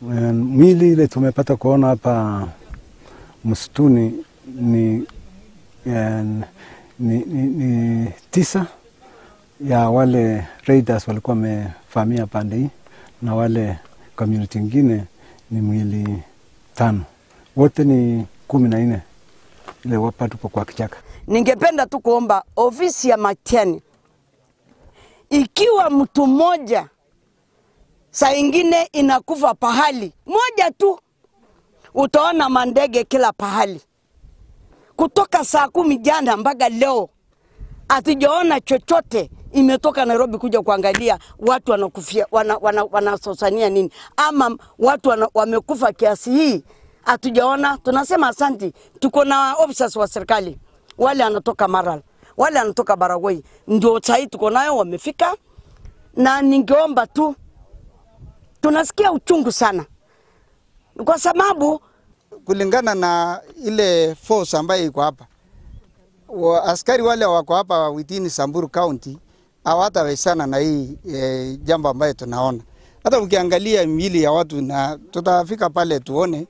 Mwili ile tumepata kuona hapa msituni ni 9 ya wale raiders walikuwa wamevamia pande hii, na wale community nyingine ni mwili 5. Wote ni 14 ile wapatu kwa kichaka. Ningependa tu kuomba ofisi ya Matiang'i, ikiwa mtu mmoja saa ingine inakufa pahali moja tu, utaona mandege kila pahali. Kutoka saa 10 jana mpaka leo hatujaona chochote imetoka Nairobi kuja kuangalia watu wanakufia, wanasosania nini, ama watu wamekufa kiasi hii hatujaona. Tunasema asanti, tuko na officers wa serikali, wale anatoka Maral, wale anatoka Baragoi, ndio sasa tuko nayo wamefika. Na ningeomba tu, tunasikia uchungu sana kwa sababu kulingana na ile force ambayo iko hapa, askari wale wako hapa within Samburu County hawatawezana na hii jambo ambayo tunaona. Hata ukiangalia miili ya watu, na tutafika pale tuone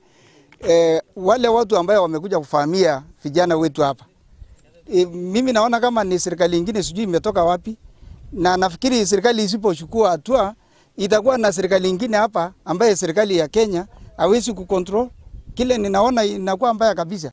wale watu ambayo wamekuja kufahamia vijana wetu hapa. Mimi naona kama ni serikali nyingine sijui imetoka wapi, na nafikiri serikali isipochukua hatua itakuwa na serikali nyingine hapa ambaye serikali ya Kenya hawezi kucontrol. Kile ninaona inakuwa mbaya kabisa.